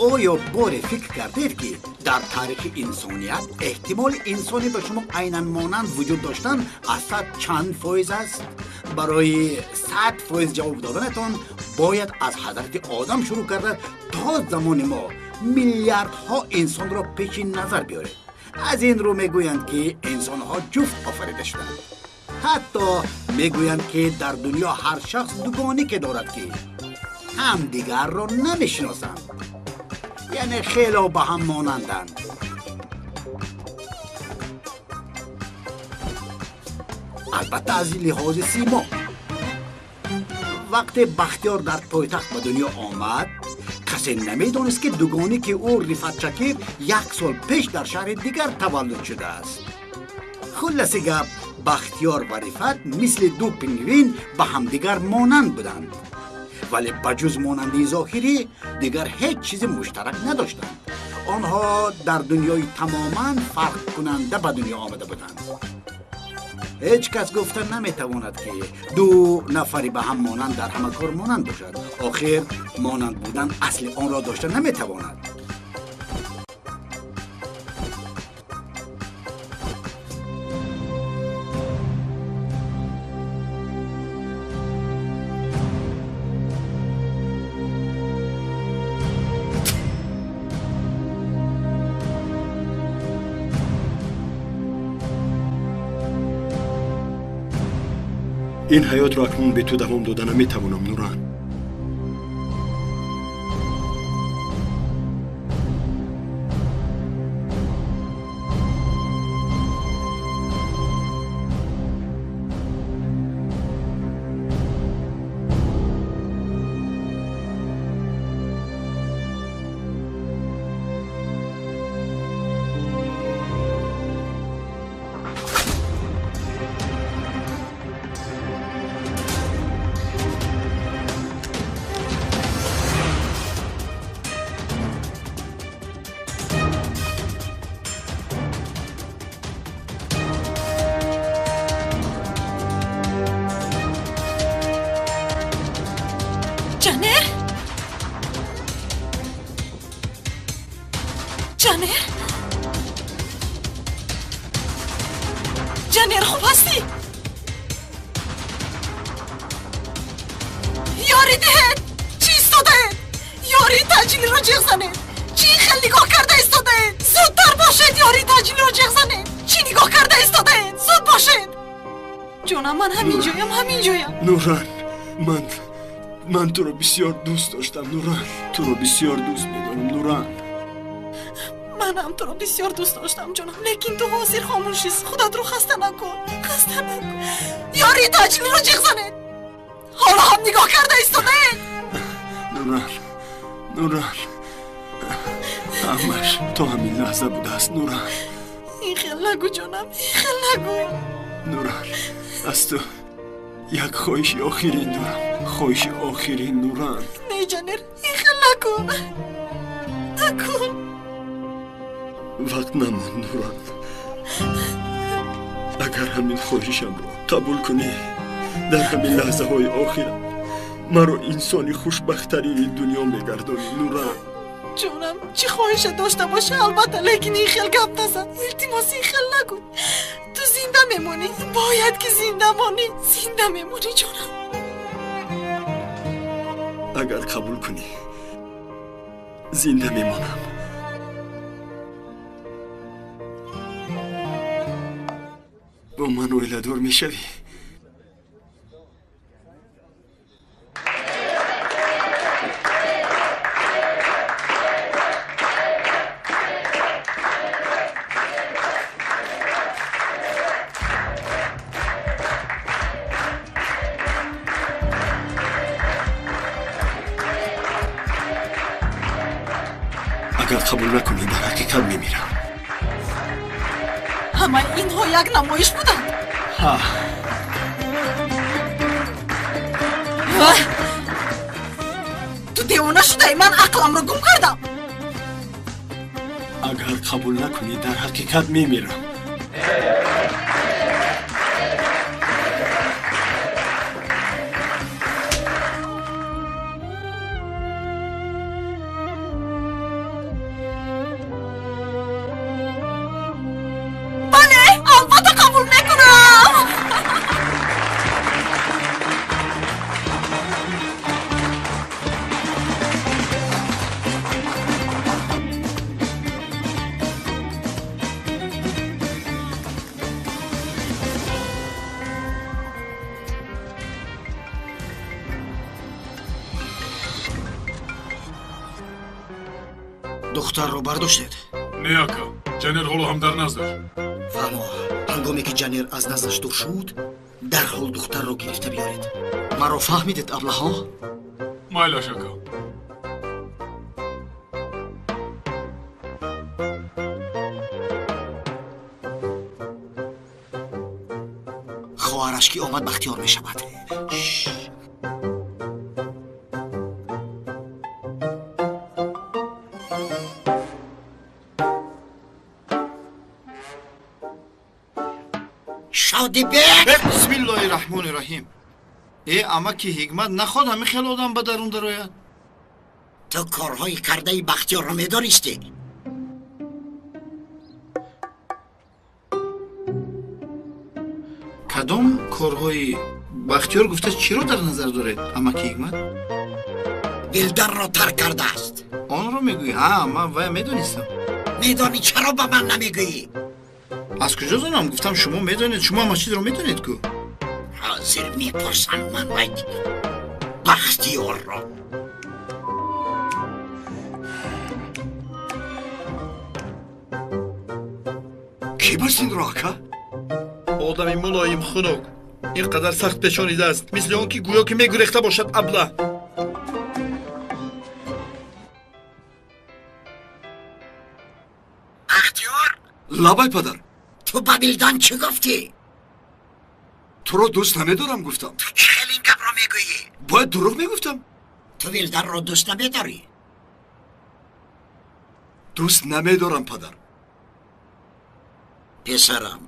Оё боре фикр кардед, ки дар таърихи инсоният эҳтимоли инсоне ба шумо айнан монанд вуҷуд доштан аз 100 чанд фоиз аст? Барои 100% ҷавоб доданатон бояд аз ҳазрати Одам шурӯъ карда то замони мо миллиардҳо инсонро пеши назар биёред. Аз ин рӯ мегӯянд, ки инсонҳо ҷуфт офарида шуданд. Ҳатто мегӯянд, ки дар дунё ҳар шахс дугонике дорад, ки ҳамдигарро намешиносанд, яъне хело ба ҳам монанданд. Албатта, аз лиҳози симо. Вақте Бахтиёр дар пойтахт ба дунё омад, касе намедонист, ки дугонике ӯ Рифат Шакир як сол пеш дар шаҳри дигар таваллуд шудааст. Хулласи гап, Бахтиёр ва Рифат мисли ду пингвин ба ҳамдигар монанд буданд, вале ба ҷуз монандии зоҳирӣ дигар ҳеҷ чизи муштарак надоштанд. Онҳо дар дунёи тамоман фарқкунанда ба дунё омада буданд. Ҳеҷ кас гуфта наметавонад, ки ду нафари ба ҳам монанд дар ҳама кор монанд бошад. Охир монанд будан асли онро дошта наметавонад. Ин ҳаётро акнун бе ту давом дода наметавонам, Нуран. Caner? Caner? Caner, хуб ҳастӣ? Ёрӣ диҳед! Чӣ истодаед? Ёрии таъҷилиро ҷеғ занед! Чӣ хел нигоҳ карда истодаед? Зудтар бошед, ёрии таъҷилиро ҷеғ занед! Чӣ нигоҳ карда истодаед? Зуд бошед! Ҷонам, ман ҳамин ҷоям, ҳамин ҷоям. Нуран, ман туро бисёр дӯст доштам, Нуран. Туро бисёр дӯст медорам, Нуран. Манам туро бисёр дӯст доштам, ҷонам, лекин ту ҳозир хомӯшӣ. Худатро хаста накун, хаста накун. Ёрии таъҷилиро ҷеғ занед! Ҳоло ҳам нигоҳ карда истодаед! Нуран, Нуран, ҳамаш то ҳамин лаҳза будааст, Нуран. Ин хел нагӯ, ҷонам, ин хел нагӯ. Нуран, аз ту як хоҳиши охирин дорам. Хоҳиши охирин, Нуран. Не, Ҷанер, ин хел накун, накун. Вақт намонд, Нуран. Агар ҳамин хоҳишамро қабул кунӣ, дар ҳамин лаҳзаҳои охирам маро инсони хушбахттарини дунё мегардонӣ, Нуран. Ҷонам, чӣ хоҳише дошта бошӣ, албатта, лекин ин хел гап назан. Илтимос, ин хел нагӯ. Ту зинда мемонӣ, бояд ки зинда монӣ, зинда мемонӣ, ҷонам. Агар қабул кунӣ, зинда мемонам. Бо ман оиладор мешавӣ? Агар қабул накунӣ, дар ҳақиқат мемирам. Ҳамаи инҳо як намоиш буданд? Ҳа. Ту девона шудаӣ, ман ақламро гум кардам. Агар қабул накунӣ, дар ҳақиқат мемирам. Духтарро бардоштед? Не, ака. Ҷанер ҳоло ҳам дар наздаш. Фаҳмо, ҳангоме ки Ҷанер аз наздаш дур шуд, дарҳол духтарро гирифта биёред. Маро фаҳмидед, аблаҳо? Майлаш, ака. Хоҳараш ки омад, Бахтиёр мешавад. Шодибек! Бисмиллоҳи раҳмони раҳим. Э, амаки Ҳикмат, наход ҳамин хел одам ба дарун дарояд? Ту корҳои кардаи Бахтиёрро медонистӣ? Кадом корҳои Бахтиёр гуфта чиро дар назар доред, амаки Ҳикмат? Вилданро тарк кардааст. Онро мегӯӣ? Ҳа, ман вая медонистам. Медонӣ, чаро ба ман намегӯӣ? Аз куҷо донам? Гуфтам, шумо медонед, шумо ҳама чизро медонед ку. Ҳозир мепурсам ман вай Бахтиёрро. Кӣ баст инро, ака? Одами мулоим, хунук ин қадар сахт пешонидааст, мисли он ки гӯё ки мегурехта бошад, абла. Бахтиёр! Лабай, падар. Ту ба Вилдан чӣ гуфтӣ? Туро дӯст намедорам, гуфтам. Ту чӣ хел ин гапро мегӯӣ? Бояд дурӯғ мегуфтам? Ту Вилданро дӯст намедорӣ? Дӯст намедорам, падар. Писарам,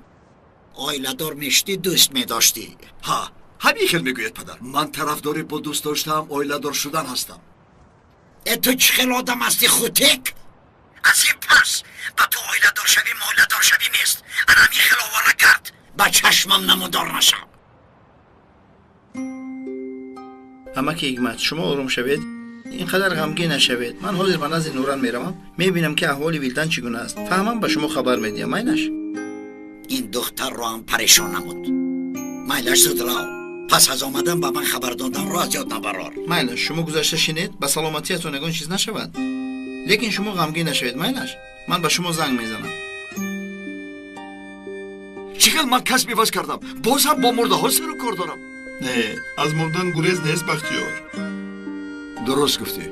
оиладор мешудӣ, дӯст медоштӣ. Ҳа, ҳамин хел мегӯяд, падар. Ман тарафдори бо дӯст доштаам оиладор шудан ҳастам. Э, ту чӣ хел одам ҳастӣ, хутек? Аз ин пас ба ту оиладор шавӣ, моиладор шавӣ нест. Ана ҳамин хел овора кард, ба чашмам намудор нашав. Амаки Ҳикмат, шумо ором шавед, ин қадар ғамгин нашавед. Ман ҳозир ба назди Нуран меравам, мебинам ки аҳволи Вилдан чӣ гуна аст. Фаҳмам, ба шумо хабар медиҳам, майлаш? Ин духтарро ҳам парешон намуд. Майлаш, зуд рав. Пас аз омадан ба ман хабар доданро аз ёд набарор. Майлаш, шумо гузашта шинед, ба саломатиятон ягон чиз нашавад. Лекин шумо ғамгин нашавед, майлаш? Ман ба шумо занг мезанам. Чӣ хел ман касб иваз кардам, боз ҳам бо мурдаҳо сару кор дорам. Не, аз мурдан гурез нест, Бахтиёр. Дуруст гуфтӣ.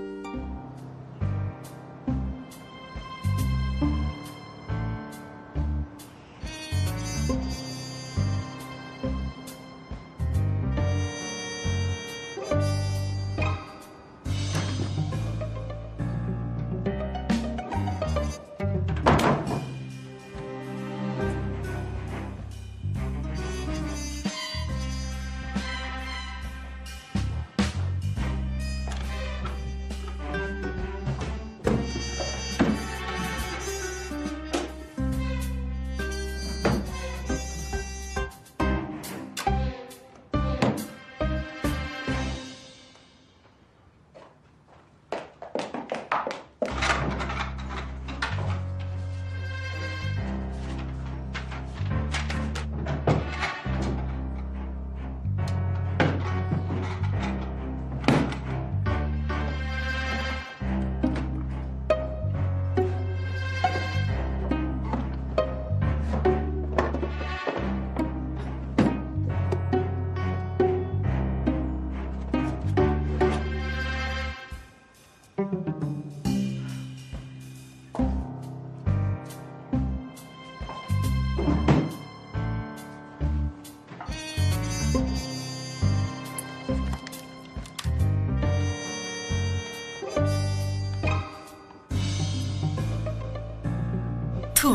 Ту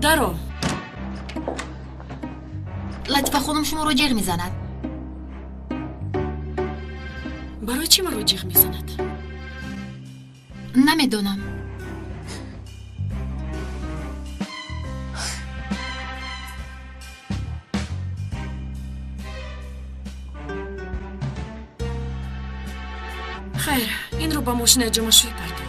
Даро. Латифа хонум шуморо ҷеғ мезанад. Барои чӣ маро ҷеғ мезанад? Намедонам. Хайр, инро ба мошинаи ҷомашӯӣ партов.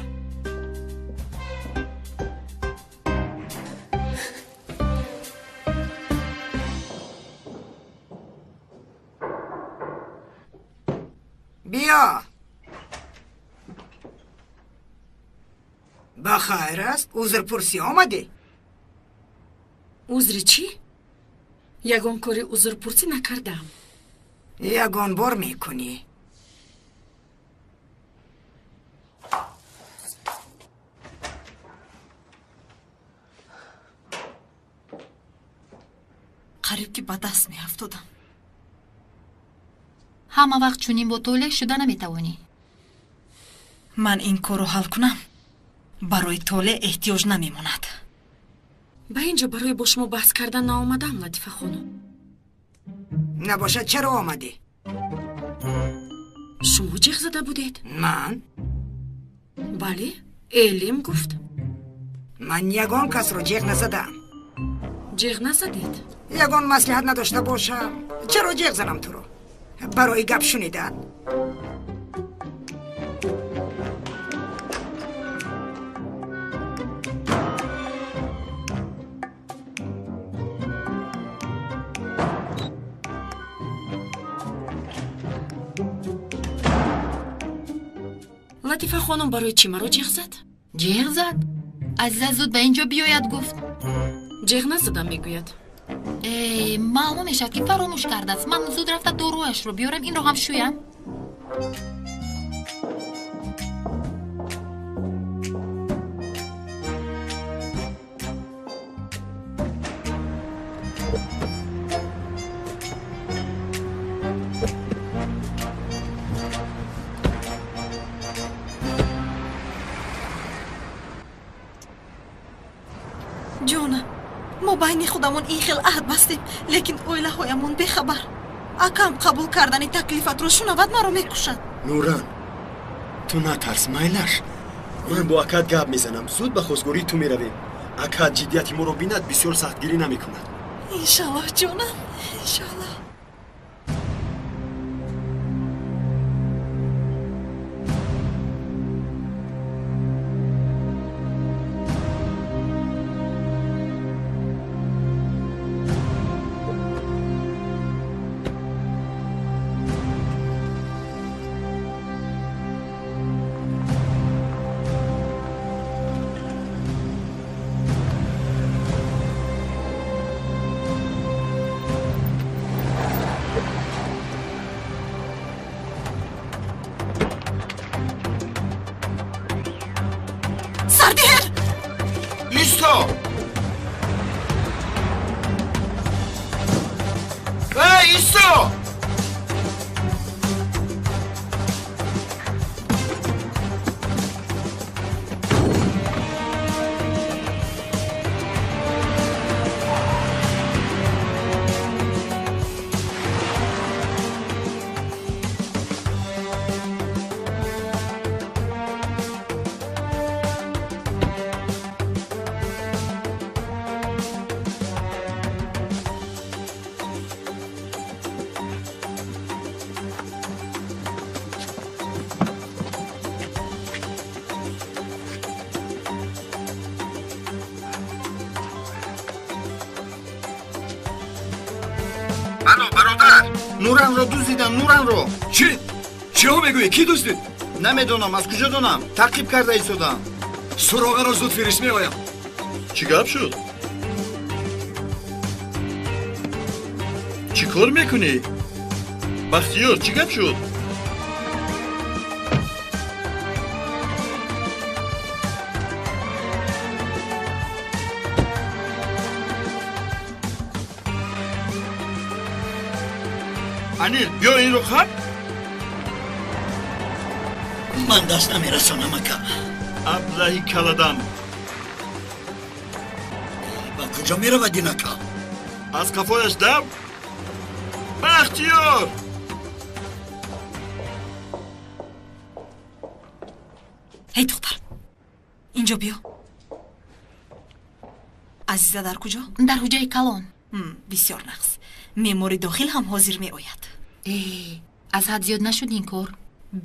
Биё. Ба хайр аст, узрпурсӣ омадӣ? Узри чӣ? Ягон кори узрпурсӣ накардаам. Ягон бор мекунӣ. Қариб ки ба даст меафтодам. Ҳама вақт чунин бо толеъ шуда наметавонӣ. Ман ин корро ҳал кунам, барои толеъ эҳтиёҷ намемонад. Ба ин ҷо барои бо шумо баҳс кардан наомадам, Латифа хонум. Набошад, чаро омадӣ? Шумо ҷеғ зада будед? Ман? Бале, Элим гуфт. Ман ягон касро ҷеғ назадаам. Ҷеғ назадед? Ягон маслиҳат надошта бошам, чаро ҷеғ занам туро? Барои гап шунидан? Латифа хонум барои чӣ маро ҷеғ зад? Ҷеғ зад? Азиза зуд ба ин ҷо биёяд гуфт. Ҷеғ назадам, мегӯяд. Маълум мешавад ки фаромӯш кардааст. Ман зуд рафта доруяшро биёрам, инро ҳам шӯям. Ҷонам, мо байни худамон ин хел аҳд бастем, лекин оилаҳоямон бехабар. Акам қабул кардани таклифатро шунавад, маро мекушад. Нуран, ту натарс, майлаш. Ман бо акат гап мезанам, зуд ба хостгории ту меравем. Акат ҷиддияти моро бинад, бисёр сахтгирӣ намекунад. Иншаллоҳ, ҷонам, иншаллоҳ. Исто! Эй, исто! Алло, бародар! Нуранро дуздидам, Нуранро! Чӣ? Чиҳо мегӯӣ? Кӣ дуздид? Намедонам, аз куҷо донам? Таъқиб карда истодам. Суроғаро зуд фирист, меоям. Чӣ гап шуд? Чӣ кор мекунӣ? Бахтиёр, чӣ гап шуд? Анил, биё инро хаб. Ман даст намерасонам, ака. Аблаҳи каладам. Ба куҷо Куҷо меравад ин ака? Аз қафояш дав. Бахтиёр! Эй духтар, инҷо биё. Азиза дар куҷо? Дар ҳуҷраи калон. Бисёр нағз. Меъмори дохил ҳам ҳозир меояд. Аз ҳад зиёд нашуд ин кор?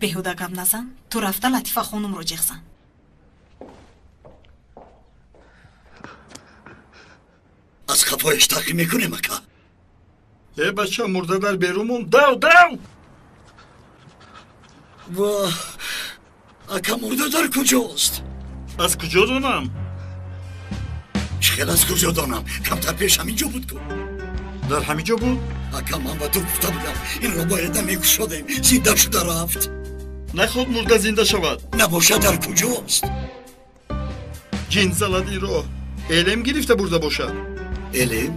Беҳуда гап назан. Ту рафта Латифа хонумро ҷеғ зан. Аз қафояш таъқиб мекунем ака. Э бача, мурда дар берун монд. Дав, дав! Ва ака, мурда дар куҷост? Аз куҷо донам? Чӣ хел аз куҷо донам? Камтар пеш ҳамин ҷо буд ку. Дар ҳамин ҷо буд? Ака, ман ба ту гуфта будам, инро бояд намекушодем. Зинда шуда рафт. Наход мурда зинда шавад. Набошад дар куҷост? Ҷин залад инро. Элем гирифта бурда бошад. Элем?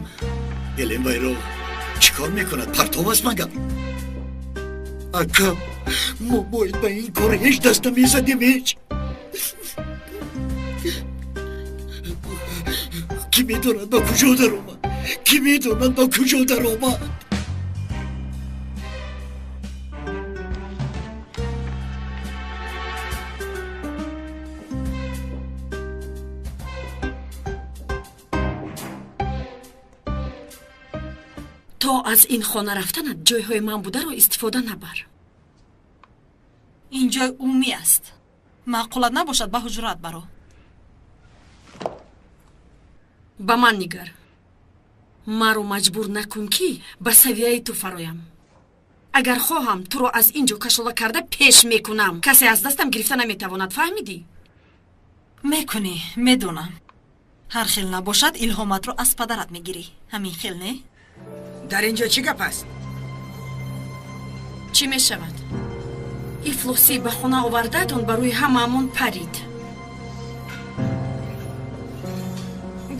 Элем вайро чӣ кор мекунад? Партов аст магар? Ака, мо бояд ба ин кор ҳеҷ даст намезадем, ҳеҷ. Ки медонад ба куҷо даромад? Ки медонад ба куҷо даромад? То аз ин хона рафтанат ҷойҳои ман бударо истифода набар. Ин ҷой умумӣ аст. Маъқулат набошад, ба ҳуҷрат баро. Ба ман нигар. Маро маҷбур накун, ки ба савияи ту фароям. Агар хоҳам, туро аз ин ҷо кашола карда пеш мекунам. Касе аз дастам гирифта наметавонад, фаҳмидӣ? Мекунӣ, медонам. Ҳар хел набошад, илҳоматро аз падарат мегирӣ. Ҳамин хел не? Дар ин ҷо чӣ гап аст? Чӣ мешавад? Ифлосӣ ба хона овардаатон ба рӯи ҳамаамон парид.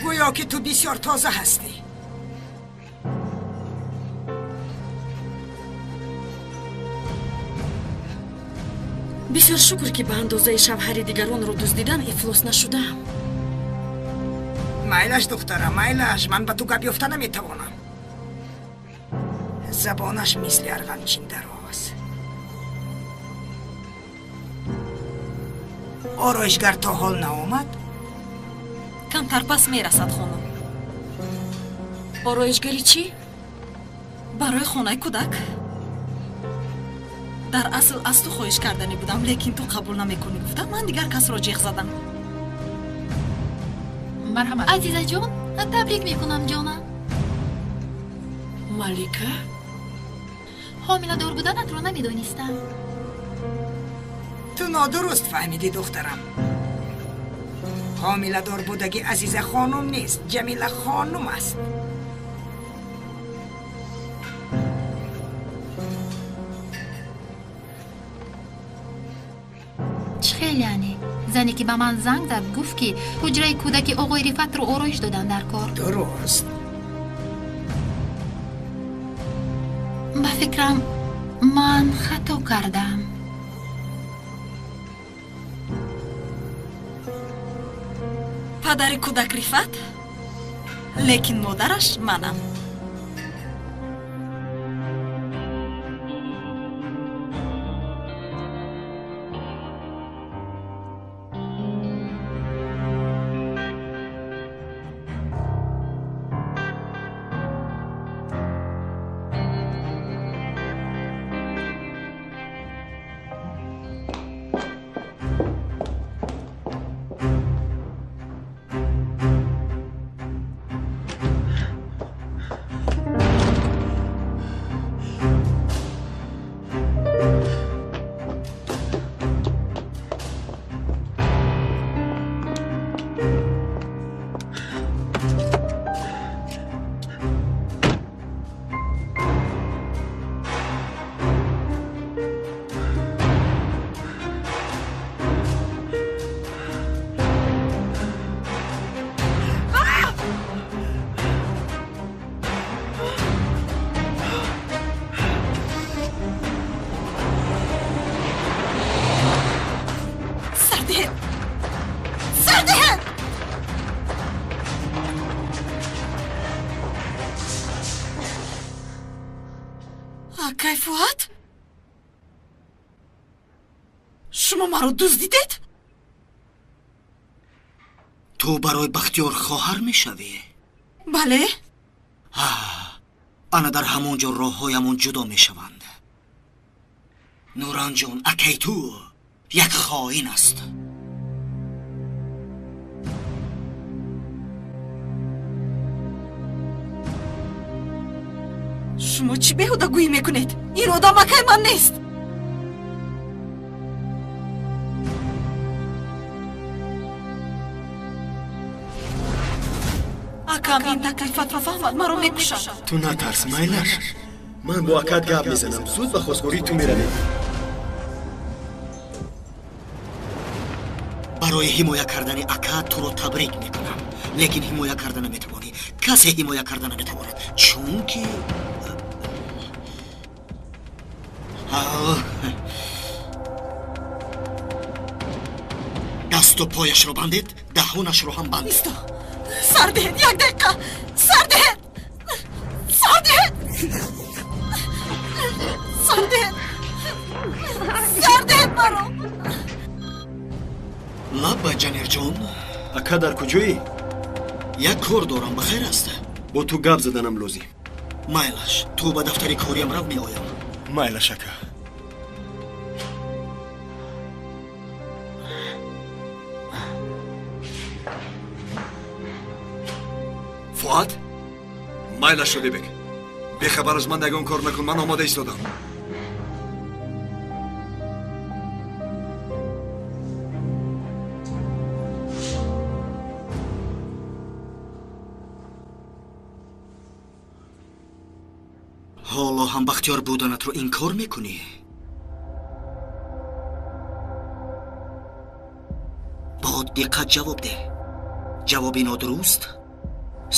Гӯё ки ту бисёр тоза ҳастӣ. Бисёр шукр, ки ба андозаи шавҳари дигаронро дуздидан ифлос нашудаам. Майлаш, духтара, майлаш. Ман ба ту гап ёфта наметавонам. Забонаш мисли арғанчин дароз. Ороишгар то ҳол наомад? Камтар пас мерасад, хонум. Ороишгари чӣ? Барои хонаи кӯдак. Дар асл аз ту хоҳиш карданӣ будам, лекин ту қабул намекунӣ гуфта, ман дигар касро ҷеғ задам. Марҳамат. Азизаҷон, табрик мекунам, ҷонам. Малика? Ҳомиладор буданатро намедонистам. Ту нодуруст фаҳмидӣ, духтарам. Ҳомиладор будаги Азиза хонум нест, Ҷамила хонум аст. Чӣ хел яъне? Зане ки ба ман занг зад, гуфт, ки ҳуҷраи кӯдаки оғои Рифатро ороиш додан дар кор. Дуруст. Ба фикрам, ман хато кардам. Падари кӯдак Рифат, лекин модараш манам. Акай Фуат? Шумо маро дуздидед? Ту барои Бахтиёр хоҳар мешавӣ? Бале. Ана дар ҳамон ҷо роҳҳоямон ҷудо мешаванд. Нуранҷон, акай ту як хоин аст. Шумо чӣ беҳудагӯӣ мекунед? Ин одам акай ман нест. Акам ин таклифатро фаҳмад, маро мекушад. Ту натарс, майлаш. Ман бо акат гап мезанам. Зуд ба хостгории ту меравем. Барои ҳимоя кардани ака туро табрик мекунам, лекин ҳимоя карда наметавонӣ. Касе ҳимоя карда наметавонад, чунки дасту пояшро бандед, даҳонашро ҳам бандед. Исто, сар диҳед, як дақиқа, сар диҳед, сар диҳед, сар диҳед, сар диҳед маро. Лабба, Ҷанерҷон. Ака, дар куҷоӣ? Як кор дорам, ба хайр аст? Бо ту гап заданам лозим. Майлаш, ту ба дафтари кориям рав, меоям. Майлаш, ака. Фуат? Майлаш, Шодибек. Бехабар аз ман ягон кор накун, ман омода истодам. Ҳоло ҳам Бахтиёр буданатро инкор мекунӣ? Бо диққат ҷавоб деҳ. Ҷавоби нодуруст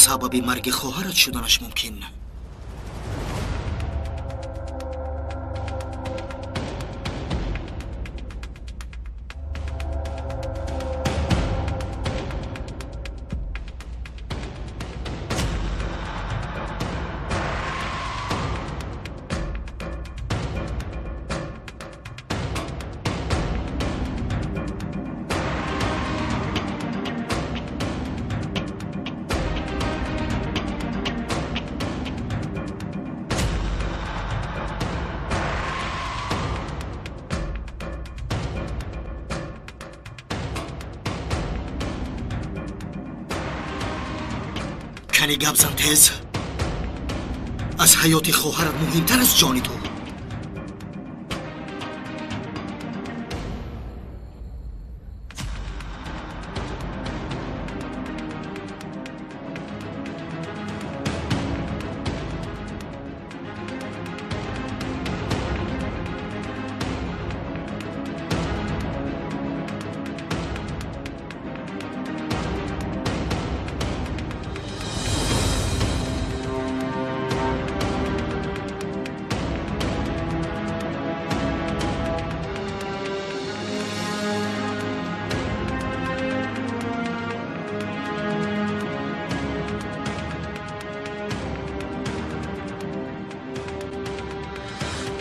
сабаби марги хоҳарат шуданаш мумкин. Кани гап зан тез. Аз ҳаёти хоҳарат муҳимтар аст ҷони ту.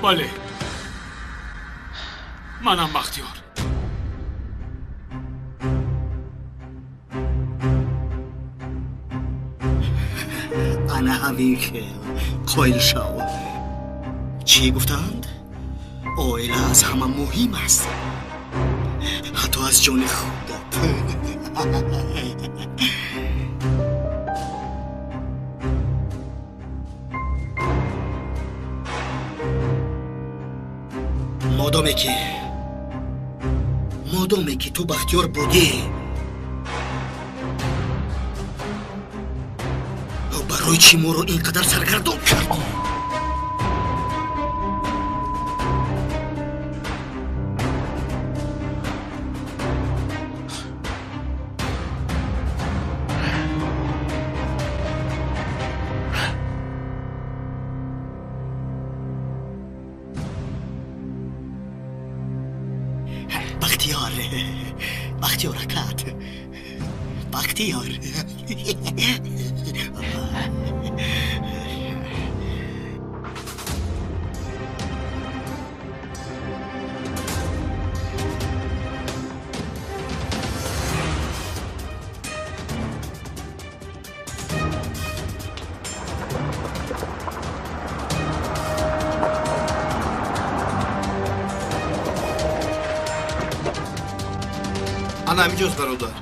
Бале, манам Бахтиёр. Ана ҳамин хел қоил шав. Чӣ гуфтанд? Оила аз ҳама муҳим аст, ҳатто аз ҷони худат. Модоме ки ту Бахтиёр будӣ, барои чӣ моро ин қадар саргардон кардӣ? Бахтиёр акат, Бахтиёр. Ана ҳаминҷост, бародар.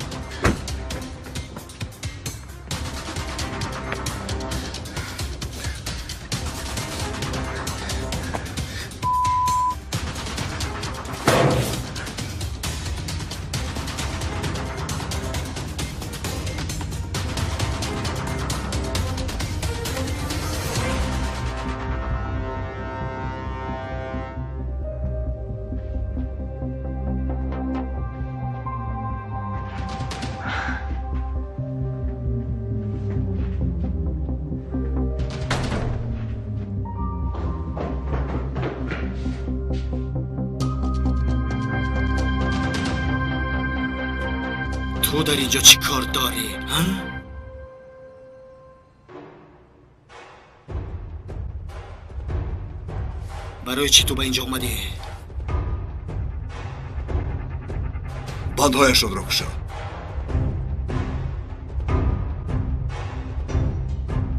تو در اینجا چی کار داری؟ ها؟ برای چی تو به اینجا اومدی؟ بندهایشان را کشا.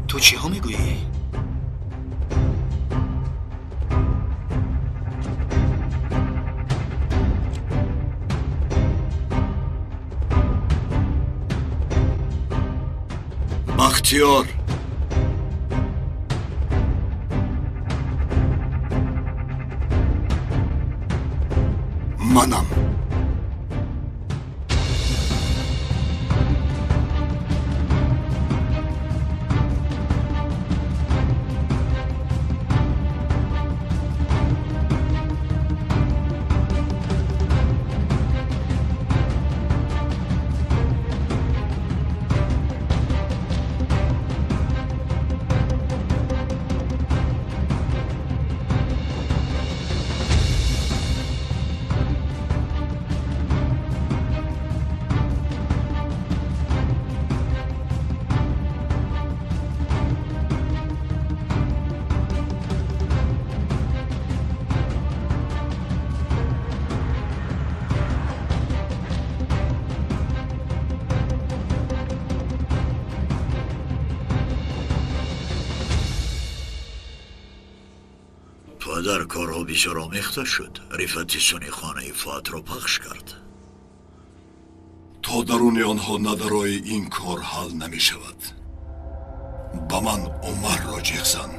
تو چی ها میگویی؟ بختیار، منم. падар корҳо бисёр омехта шуд. Рифати суни хонаи Фуатро пахш кард. То даруни онҳо надарои ин кор ҳал намешавад. Ба ман Умарро ҷиғ зан.